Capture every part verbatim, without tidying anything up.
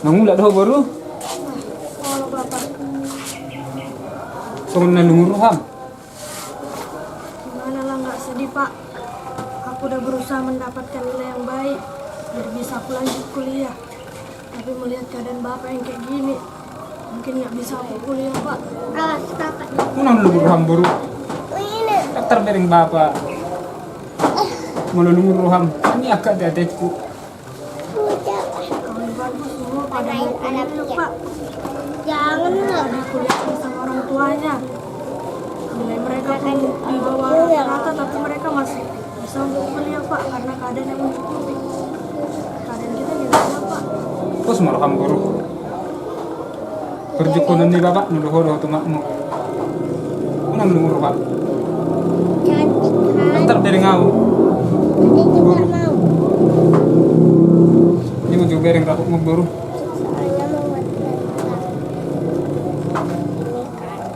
Mangula do ho, boru? Olo, Bapak. Songon na lungun roham? Gimana lah, nggak sedih, Pak. Aku udah berusaha mendapatkan nilai yang baik biar bisa aku lanjut kuliah. Tapi melihat keadaan Bapak yang kayak gini, mungkin nggak bisa aku kuliah, Pak. Unang lungun roham, boru. Daftar bareng Bapak. Molo lungun roham, ini angka ate-ateku. Kalau bagus semua pada mau kuliah, Pak. Jangan lah. Pada kuliah sama orang tuanya. Nilai mereka pun di bawah rata-rata, tapi mereka masih bisa untuk kuliah, Pak, karena keadaan yang mencukupi. Keadaan kita gimana, Pak? Pos ma roham, boru. Parjongjongan ni Bapak, molo ho dohot omakmu. Unang lungun roham. Cantik, kan? Daftar bareng ahu. Ini mau juga bareng rapotmu, boru. Soalnya mau buat ini, kan.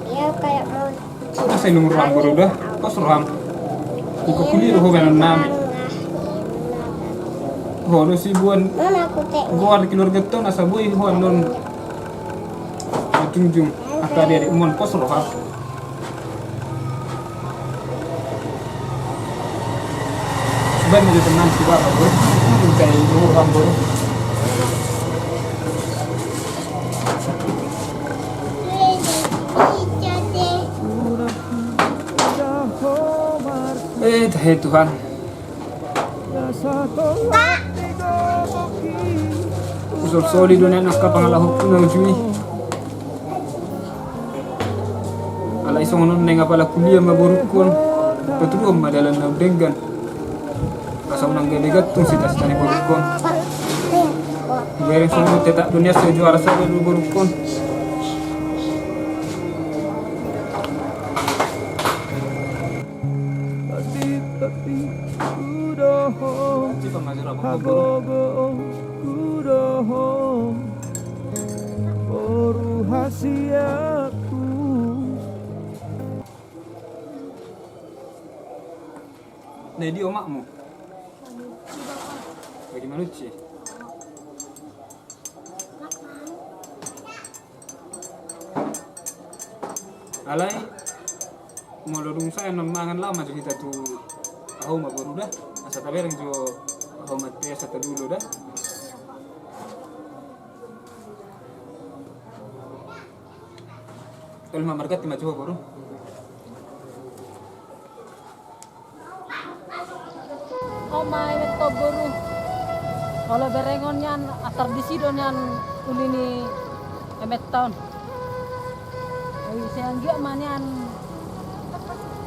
Dia kayak mau Masa i lungun roham, boru, da? Pos roham. Ingkon kuliah do ho baenon nami. Ho do siboan goar keluargaton asa boi ho annon manjunjung angka adek-adekmon, pos roham. Baen ma jo tenang si Bapak, boru. Ingkon i lungun roham, boru. Eh, tahe Tuhan. Husolsoli do nian angka pangalahoku na uju i. Alai songon on naeng apala kuliah ma borungkon, patuduhon ma dalan na umdenggan. Asa unang gabe gantung sita-sita ni borungkon. Hubereng songon on tetap do nian so juara sada do borungkon. Hagogoonku do ho, boru hasianku. Na i dia omakmu? Bagi manuci. Alai molo dung sae annon mangan, laho ma jo hita tu hauma, boru, da. Asa tabereng jo hauma te asa tadulo, da. Tolu ma marganti ma jo ho, boru. Oma, emetton, boru. Olo berengon nian, atar disi do nian uli ni emetton. Oi, sai anggiat ma nian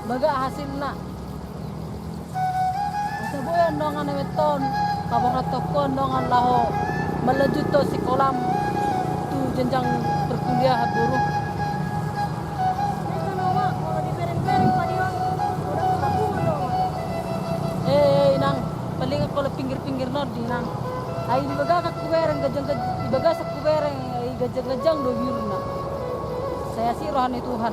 bagak hasilna. Asa boi on dongan, emetton, paborhathon ho on dongan laho malanjuthon sikolam tu jenjang perkuliahan, boru. Eh, eh, inang, palingan ho pinggir-pinggir nodi, inang. Ai di bagasan hubereng ganjang, ganjang, di bagasan hubereng, ai ganjang-ganjang do birna. Sai asi roha ni Tuhan.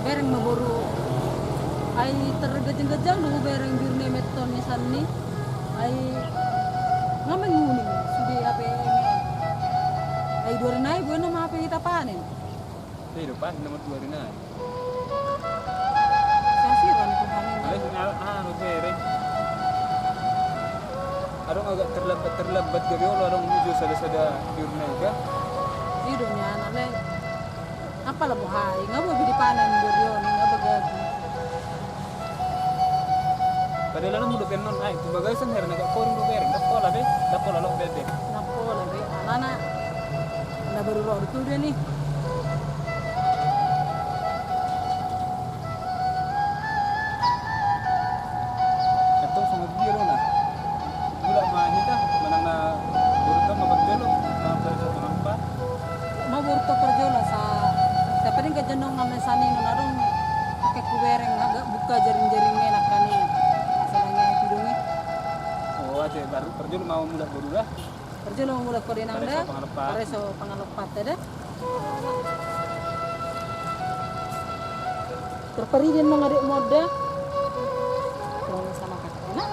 Bereng ma, boru. Ai terganjang-ganjang do hubereng bir ni emetton i, sani. Ai nga manguni sude hape eme on. Ai dua ari nai boi nama hape hita panen. Iya do, panen nama dua ari nai. Sasira ni Tuhan ini. Alai sini al-, anu, bereng. Adong agak terlambat-terlambat gabe olo adong ijo sada-sada birna i ga. I do nian, alai. Apala boha i, nga boi be dipanen dua ari on, nga bagak. Padahal ala muda pe annon, ai tu bagasan hera na agak koring do bereng, ndang pola be, ndang pola loas be. Ndang pola be, alana na baru ro do tu dia ni. Antong songon dia do na. Mulak ma hita, manang na baru tong ma parjolo, ma parjolo manang pa. Ma boru, tong parjolo sa, tapi dengke jendong name sani non adong. Ake hubereng agak buka jaring-jaring nge nangkani. Asa nang nge hepidongi. Oh, ate baru parjolo ma mulak boru da. Parjolo mulak ho da inang da. Pareso pangalopata da. Tarparide nang adekmu da. Kurang sama kakak, ya, nak?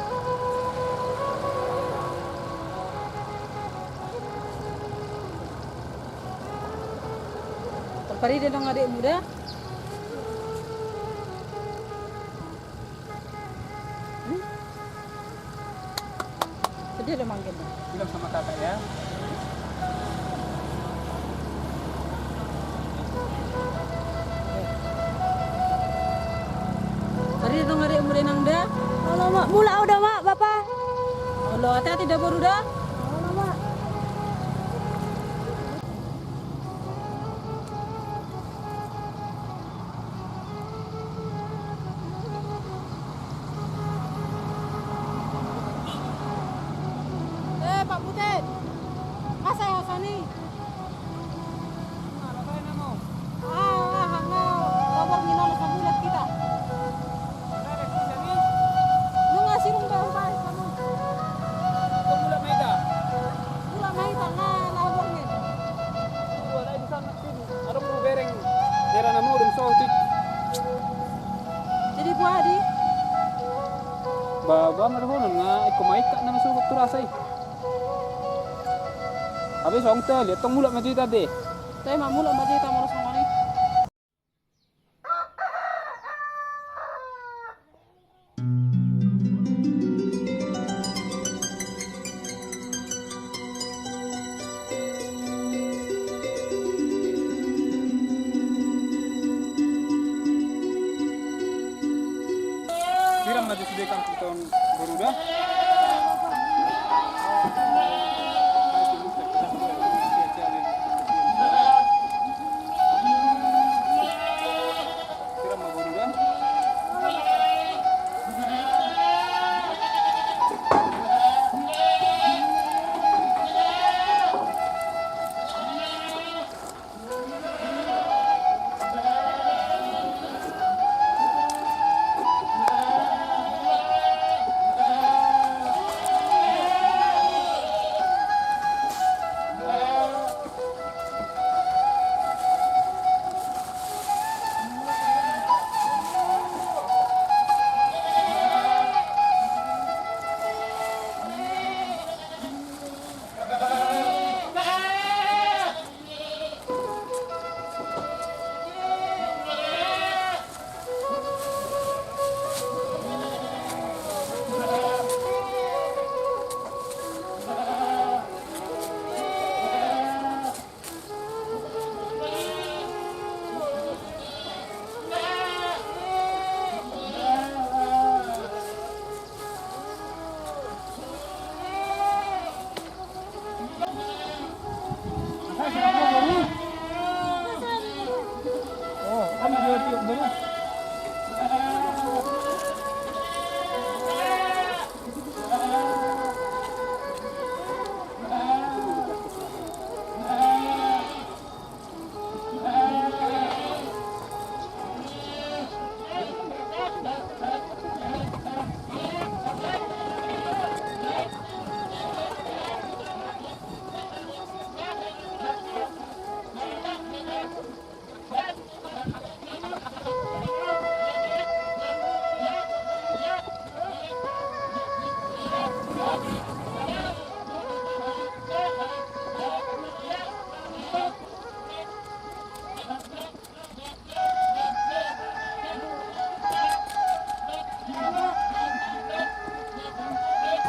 Tarparide nang adekmu da. Hmm? Sedia do mangkin. Bilang sama kakak ya. Tadi dong adekmu da nang da. Olo, Mak. Mulak au da, Mak, Bapa. Olo, hati-hati da boru da. Olo, Mak. Eh, Pak Butet. Asa ya, Sani? Ah, ah, ah, ah, labor ni nol sabulan kita. Nunga sirung da, Pak, kamu. Mulak ma hita. Mulak ma hita, nga labor ni. Wah, lai di sana. Adong hubereng daerah na modom sotik. Jadi boha di? Ba, ba, marhonon nga ikko ma ikka na masuhut tu rasa i. Habis ong te lihat tong mulak ma jo hita de. Te ma mulak ma jo hita molo songon i. Siram ma jo sude kan tu taon boru da.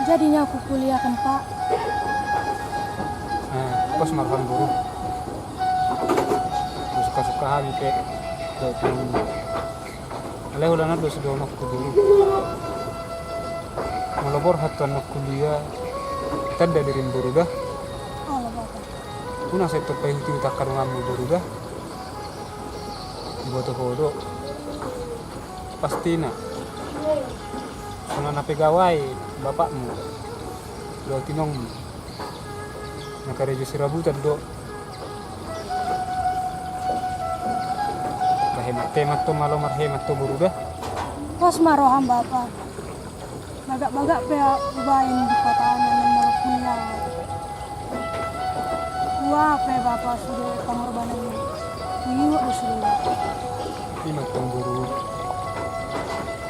Jadi nga hukuliahon, Pak. Pos ma roham, boru. Suka-suka hami pe. Alai holan do sude anakku, boru. Molo borhat tu anakku dia, tanda dirim, boru da. Unang sai tong paihut-ihut angka donganmu, boru da. Diboto ho do. Pastina songon na pegawai bapakmu dohot inongmu, na karejo sirabutan do. Marhemat-hemat ho, malo marhemat ho, boru da. Pos ma roham, Bapa. Bagak-bagak pe hubaen di kota on, molo kuliah. Ua pe, Bapa, sude pangorbanan i. Ingot do sude, Bapa. Ima tong, boru.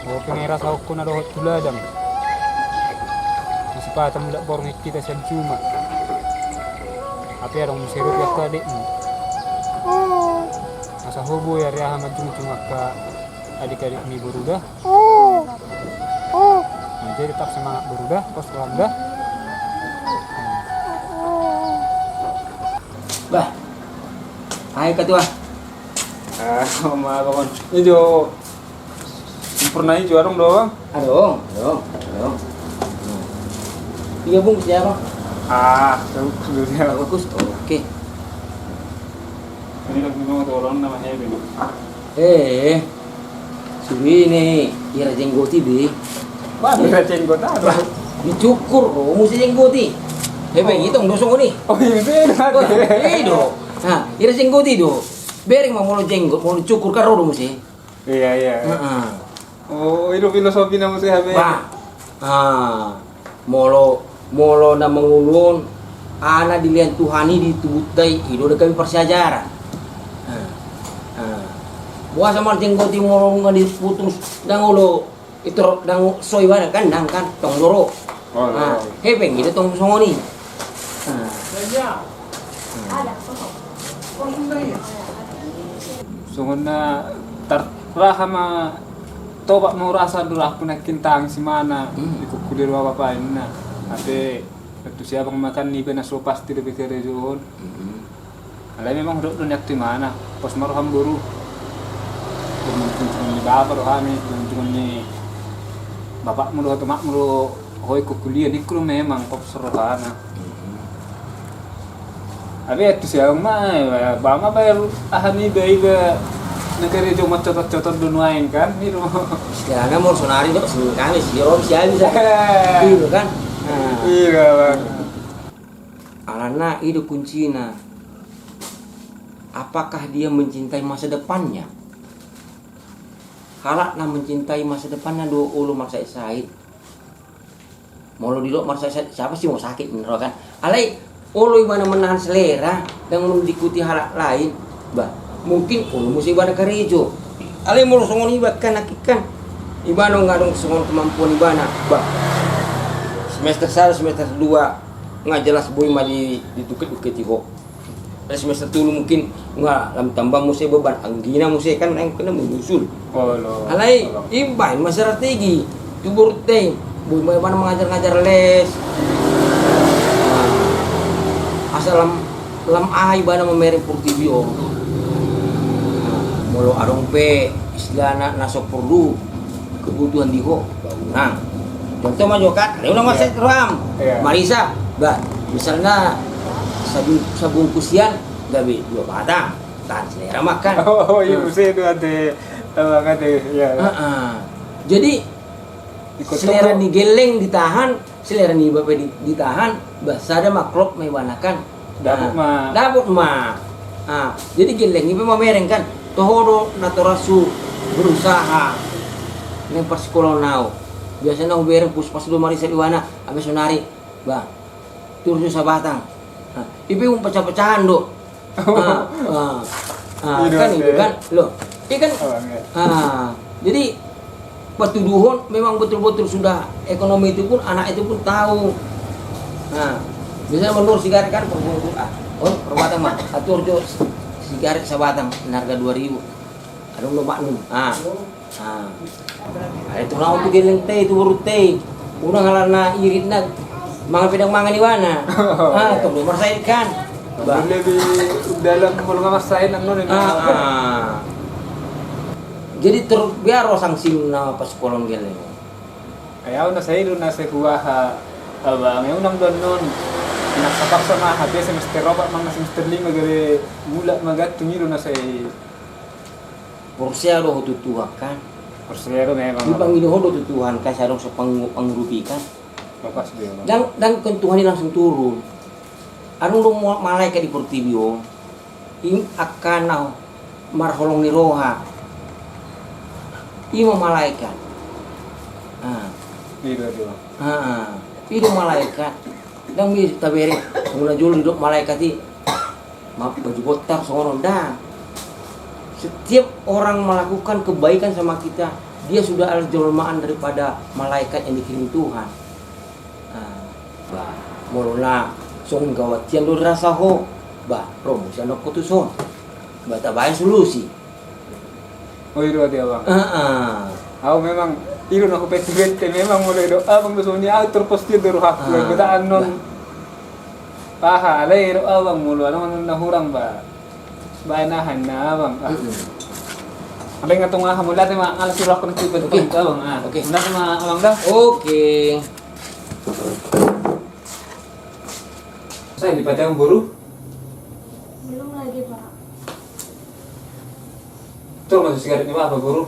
Oke, nai rasa hokko na dohot tu ladang. Masipata mulak borngin hita sian juma. Ape adong muse roha tu adikmu. Asa ho boi ari aha manjungjung angka adik-adik ni boru da. Nah, jadi tetap semangat boru da, pos roham da. Bah, hai ketua. Ah, ma bakon. Ijo. Pernah ijo adong do, Bang? Adong, adong, adong. Iya, Bung, siapa? Ah, bagus. Oke. Ini lagi mau tolong nama Hebe. Eh, sudah ini ira jenggoti be. Wah, ira jenggoti apa? Dicukur, oh, mesti jenggoti. Hebe, itu dosong ni. Oh, iya, iya. Nah, ira jenggoti do. Bereng ma molo jenggot, molo cukur kan ro do muse. Iya, iya. Heeh. Oh, itu filosofi na muse Hebe. Bah. Ah, molo, molo na mangolu on, aha na dilehon Tuhan i di tubunta i, i do dengke parsiajaran. Ah. Ah. Boasa marjenggoti molo nga diputus, ndang olo, itu ndang so ibana kan, ndang kan, tong do ro. Oh, nah, oh. Hepeng i do tong songon i. Nah. Songon na tar-, raha ma topak ma urasa do raha pun akin tangis imana. Hmm. Ikut kulir bapa inna. Ate, tu siapa makan ni bena so pasti do pikir jo on. Hmm. Alai memang hudok do nian tu imana, pos ma roham boru. Tuntungan ni bapa rohami, tuntungan ni bapakmu do, omakmu do, ho ikut kuliah, nikku do memang pos rohana. Abe tu siapa ma, ba ma bayar aha ni iba, iba na karejo ma cotot-cotot do nuaeng kan, ni do. Istilahna molo sonari do, sini kami si Rom si Abi sa. Iya kan? Nah. Iya, Bang. Alana i do kuncina. Apakah dia mencintai masa depannya? Halak na mencintai masa depannya do olo marsahit-sahit. Molo didok marsahit-sahit, siapa sih mau sakit, kan? Alai, olo ibana menahan selera, ndang olo diikuti halak lain. Bah, mungkin olo muse ibana karejo. Alai molo songon iba kan, anak ikan. Ibana nga adong songon kemampuan ibana. Bah, semester sada, semester dua, nga jelas boi ma di, dituket-tuket i ho. Ada semester tolu mungkin nga lam tambah muse beban, anggina muse kan, yang kena menyusul. Oh, lo. Alai, imbahen ma strategi. Tu borunta i, boi ma ibana mangajar-ngajar les. Nah, asa lam, lam aha ibana mamereng portibi on. Nah, molo adong pe istilahna na so porlu kebutuhan di ho, bah unang. Contoh ma jo kan, ada unang marsahit roham. Iya. Marisa, bah, misalna sabung, sabungkus sian gabe dua batang, tahan selera makan. Oh, iya, muse do ate, abang ate, iya. Heeh. Jadi, ikut selera ni gelleng ditahan, selera ni iba pe di, ditahan, bah sada ma klop ma ibana kan. Dapot ma. Dapot ma. Ah, jadi gelleng i pe mamereng kan. Toho do natorasna berusaha naeng parsikolaon au. Biasana hubereng puspas do marisa ibana, abe sonari, bah, turjo sabatang. Nah, i pe umpecah-pecahan do. Ah, ah, ah, kan itu kan, lo, i kan, ah, jadi patuduhon memang betul-betul sudah ekonomi itu pun, anak itu pun tahu. Nah, misalnya menurut sigaret kan, ah, oh, perbatang mah, atur jo sigaret sabatang, harga dua ribu. Adong do Magnum. Ah. Ah. Alai tu naung tu gellengta i, tu borunta i. Unang alana iritna mangan pe ndang mangan ibana. Ah, tong do marsahit kan. Bah. Lebih dalam molo nga marsahit annon ini. Ah, ah. Jadi terbiar sangsi na parsikolaon gelleng. Ai au na sai do na sai huaha, abang, unang do annon. Napaksa-paksa ma, hape semester opat manang semester lima gabe mulak ma gantung i do na sai. Porsea do ho tu Tuhan kan? Porsea do memang. Dipangido ho do tu Tuhan kan, sai adong so pangu-, pangurupi kan? Lepas dia, Bang. Ndang, ndang kan Tuhan i langsung turun. Adong do mo-, malaikat di portibi on. I angka na marholong ni roha. I ma malaikat. Ah. Iya, iya, Bang. Ah. I do malaikat. Ndang bisa tabereng, songon na jolo didok malaikat i. Ma-, baju botar songon on, ndang. Setiap orang melakukan kebaikan sama kita, Dia sudah ala jelmaan daripada malaikat yang dikirim Tuhan. Nah, bah, molo na songon gawat hian do rasa ho, bah, ro muse anakku tuson. Bah, tabaen solusi. Oh, i do ate abang. Heeh. Au memang, i do na hupentupente memang molo didok abang do songon i, au terpikir do rohangku. Heeh. Godaan non. Bah. Aha, alai didok abang molo adong na hurang, bah. Baen aha na abang. Ah. Mm-mm. Alai nga tung aha, molo ate ma, ala suruh aku nanti. Oke. Abang, ah. Oke. Molo ate ma abang da. Oke. Sai dipatehon boru? Belum lagi, Pak. Tor ma tu sigaret ni bapa boru.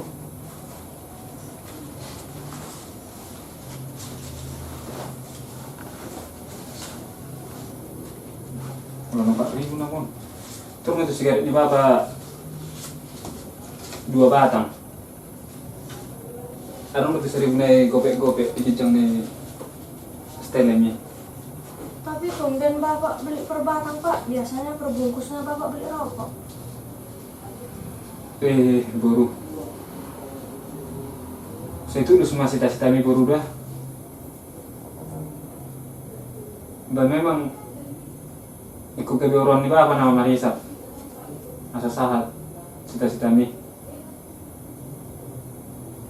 Ulang empat ribu namun. Tor ma tu sigaret ni bapa dua batang. Adong do tu saribu na i gopek-gopek di ginjang ni setelan i. Tapi tumben bapak beli per batang, Pak. Biasanya per bungkusnya bapak beli rokok. Eh, boru. Sai tulus ma cita-citami boru da. Ba memang ingkon gabe oroan ni bapa nama marisap. Asa sahat cita-citami.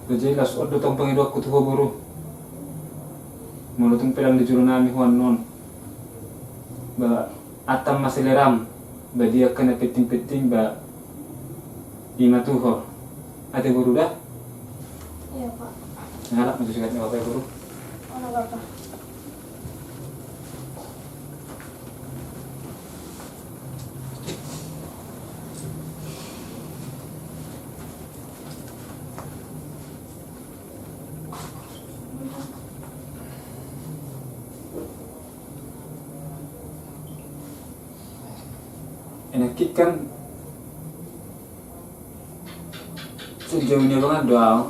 Ba jelas on do tong pangidoanku tu ho boru. Molo tung pe lam di jolo nami ho annon, ba antam ma seleram, ba dia angka na penting-penting ba i ma tuhor. Ate boru da? Iya, Pak. Ngalap ma tu sigaret ni bapa i boru. Mana, Bapak? Enak kan. Sejauh ni abangan do au.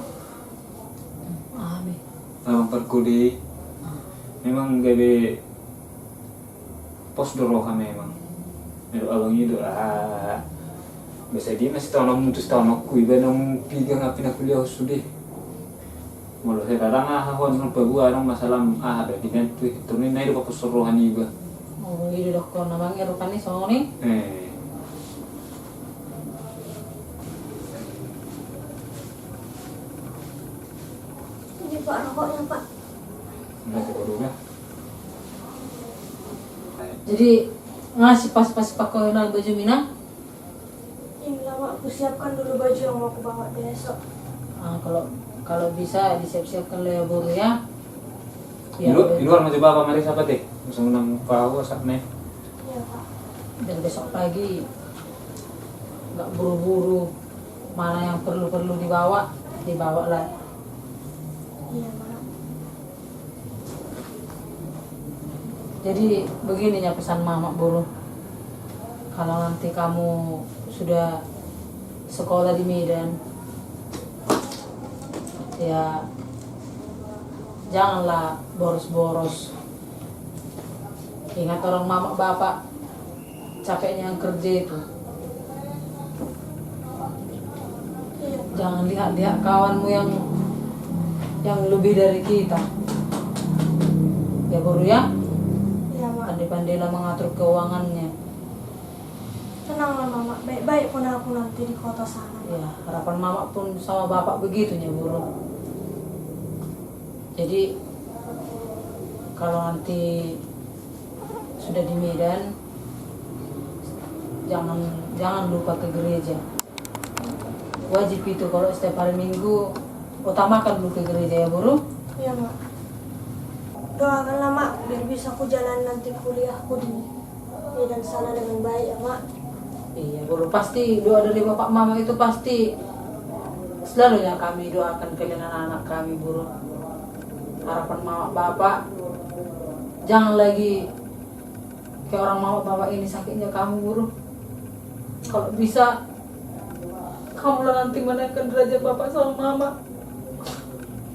Amin. Abang parkode. Ah. Memang gabe pos do roha memang. Molo abang i do, ah. Biasa dia masih taon mutus taon ku iba naung piga nga pina kuliah sude. Molo hera dang aha ho annon paboa adong masalah aha da di gantu i. Toni nai do paposhon roha niba. Oh, i do dokkon na mangi rupani songon i. Eh. Ini, Pak, rokoknya, Pak. Nah, rokok dulu ya. Jadi, ngasih pas-pas pakai ulang baju mina. Inilah, Mak, aku siapkan dulu baju yang mau aku bawa besok. Ah, kalau, kalau bisa disiap-siapkan lah ya, boru ya. Di luar, di luar ma jo bapa marisap ate. Langsung nang pahu asapna. Iya, Pak. Biar besok pagi nggak buru-buru, mana yang perlu-perlu dibawa, dibawa lah. Iya, Mak. Jadi begini ya pesan Mama, boru. Kalau nanti kamu sudah sekolah di Medan, ya janganlah boros-boros. Ingat orang mama bapak capeknya yang kerja itu. Jangan lihat-lihat kawanmu yang, yang lebih dari kita. Ya, boru ya? Iya, Mak. Pandai-pandailah mengatur keuangannya. Tenanglah, Mama. Baik-baik pun aku nanti di kota sana, Mak. Ya, harapan Mama pun sama Bapak begitu ya, boru. Jadi, kalau nanti sudah di Medan, jangan, jangan lupa ke gereja. Wajib itu kalau setiap hari Minggu, utamakan dulu ke gereja ya, boru. Iya, Mak. Doakanlah, Mak, biar bisa ku jalan nanti kuliahku di Medan sana dengan baik ya, Mak. Iya, boru, pasti doa dari Bapak Mama itu pasti selalu ya kami doakan kalian anak-anak kami, boru. Harapan Mama Bapak, jangan lagi kayak orang Mama Bapak ini sakitnya kamu, boru. Kalau bisa, kamulah nanti menaikkan derajat Bapak sama Mama.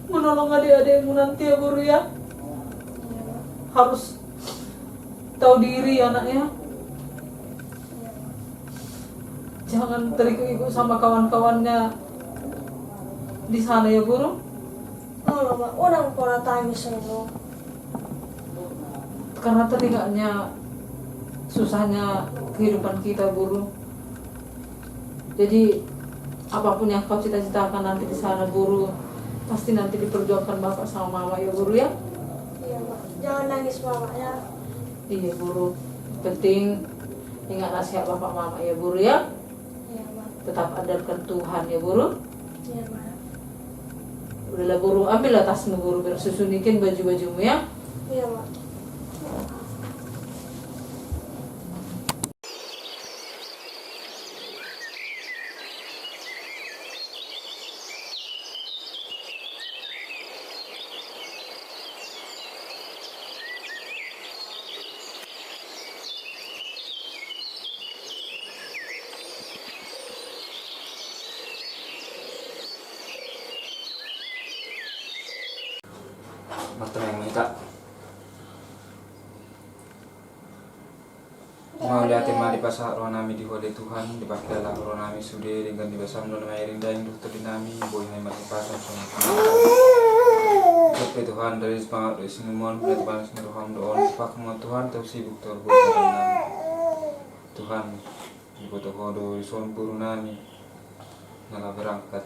Menolong adik-adikmu nanti ya, boru ya. Harus tahu diri anaknya. Jangan terikut-ikut sama kawan-kawannya. Di sana ya, Boru? Olo, Mak. Unang pola tangis, Boru. Karena teringatnya susahnya kehidupan kita, Boru. Jadi, apapun yang kau cita-citakan nanti di sana, Boru, pasti nanti diperjuangkan Bapak sama Mama ya, Boru, ya? Iya, Mak. Jangan nangis, Mama, ya. Iya, Boru. Penting ingat nasihat Bapak Mama ya, Boru, ya? Iya, Mak. Tetap andalkan Tuhan ya, Boru. Iya, Mak. Udahlah, Boru, ambillah tasmu, Boru, biar susun ikin baju-bajumu ya. Iya, Mak. Martangiang ma hita. Mauliate ma dipasahat rohanami di Ho ale Tuhan, dipardalanan rohanami sude denggan ni basaM, do na mairing daing dohot tondi nami, boi hami marhipason songon i. Dope Tuhan, dari semangat do isingMon, dari panas ni rohaM do on, paku ma Tuhan, tau sibuk tau boru nami. Tuhan, diboto Ho do dison boru nami na laho berangkat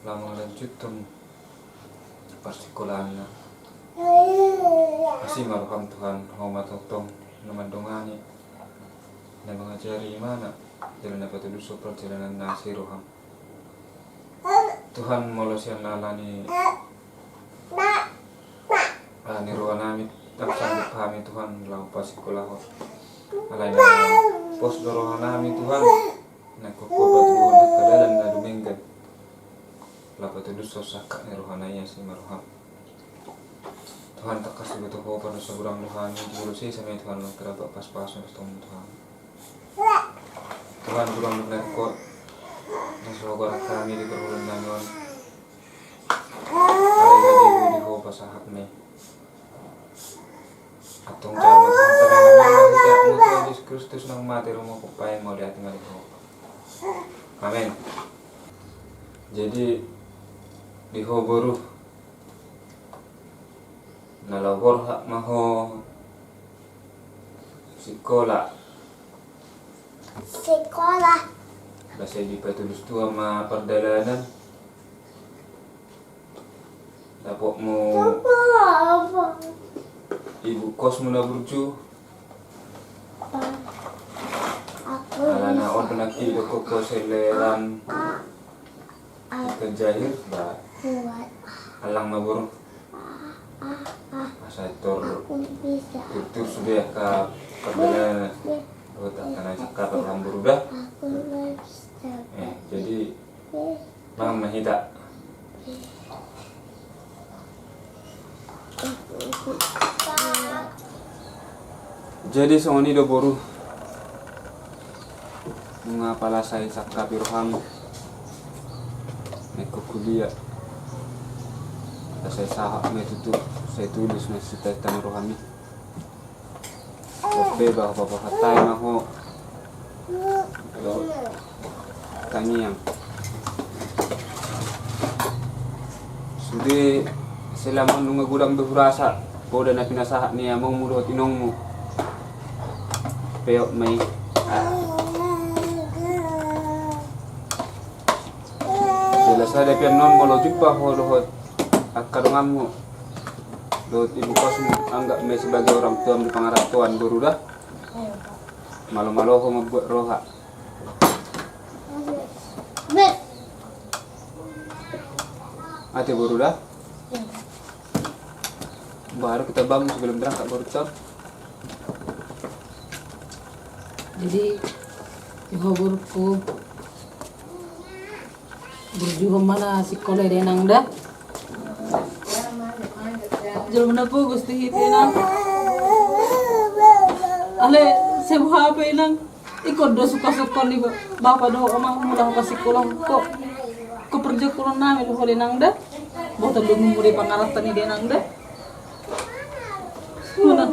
laho mangalanjuthon parsingkolaanna. Asi ma rohaM Tuhan, Ho ma tongtong na mandongani, na mangajari ibana, jala na patulushon parjalananna asi rohaM. Tuhan, molo sian ala ni ala ni rohanami, ndang sanggup hami Tuhan laho pasingkolahon. Alai na pos do rohanami Tuhan, nangkok Ho patuluhon angka dalan na dumenggan laho patulushon sangkap ni rohana i, asi ma rohaM. Tuhan, tangkas diboto Ho pardosa godang rohami, di ulos i same Tuhan, nang terdampak pas-pason dohot Ho Tuhan. Tuhan, godang nangkok na so hugoar hami di parngoluan nami on. Alai na di Ho pasahat ma i. Antong jalo ma Tuhan, Tuhan Jesus Kristus naung mate, ro ma pomparan, mauliate ma di Ho. Amen. Jadi di Ho boru, na laho borhat ma ho sikola. Sikola. Ba sai dipatulus Tuhan ma pardalanan. Dapotmu ibu kosmu na burju. Alana on do nangkin didokkon ho seleran. Ikan jahir, ba. Allang ma boru. Asa tor turtur sude angka pardalanan dohot angka na sangkap roham boru da. Eh, jadi mangan ma hita. Jadi songon i do boru, nunga pala sai sangkapi roham nangkok kuliah. Sai sahat ma i tutu, sai tulus ma i cita-cita ni roham i. Dope ba hupasahat hami ma ho. Tangiang. Sude selama on nunga godang be hurasa poda na pinasahat ni amongmu dohot inongmu. Peop ma i. Jala sada pe annon molo jumpa ho dohot angka donganmu dohot ibu kosmu, anggap ma i sebagai orang tuam di pangarantoan boru da. Malo-malo ho mambuat roha. Ate boru da. Baru kita bangun sebelum berangkat boru, Cor. Jadi, di ho boruku, burjuhon ma na sikola i da inang da. Jolo ma na pogos tu hita inang. Alai sai boha pe inang. Ingkon do sukasuka ni ba-, bapa dohot amangmu laho pasikola ho. Ko, ko parjolo nami do ho da inang da. Botohon do hamu di pangarantoan i da inang da. Unang,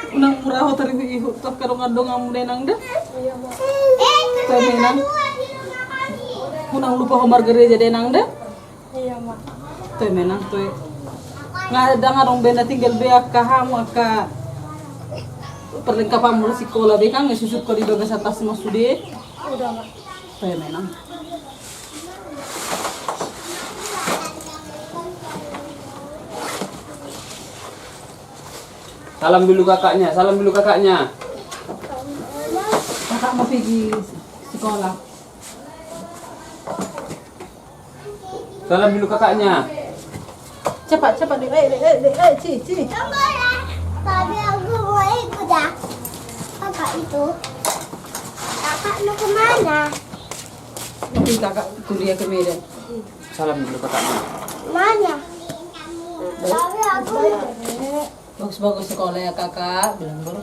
unang mura ho tarihut-ihut tu angka dongan-donganmu da inang da. Iya, Mak. Tama inang. Unang lupa ho margareja da, Nang, da? Iya, Ma. Toe ma, Nang, toe. Nga, ndang adong be na tinggal be angka hamu, angka perlengkapanmu sikola be kan, nga susut ho di bagasan tasmu sude. Udah, Ma. Toe ma, Nang. Salam dulu kakaknya, salam dulu kakaknya. Kakak mau pergi sekolah. Salam dulu kakaknya. Cepat, cepat, dek. Eh, dek, eh, dek, eh, ci, ci. Tunggu ya. Tapi aku mau ikut ya. Kakak itu. Kakak mau kemana? Nanti kakak kuliah ke Medan. Salam dulu kakaknya. Mana? Tapi aku mau. Bagus-bagus sekolah ya, Kakak. Bilang dulu.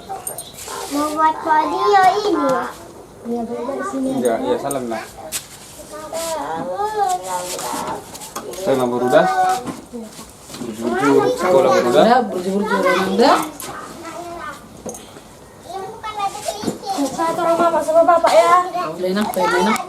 Mau buat video ini. Iya, salam lah. Saya mau berudah. Burju-burju sekolah berudah. Udah, burju-burju, Nang, da. Saya tolong Mama sama Bapak ya. Udah, Nang, udah, Nang.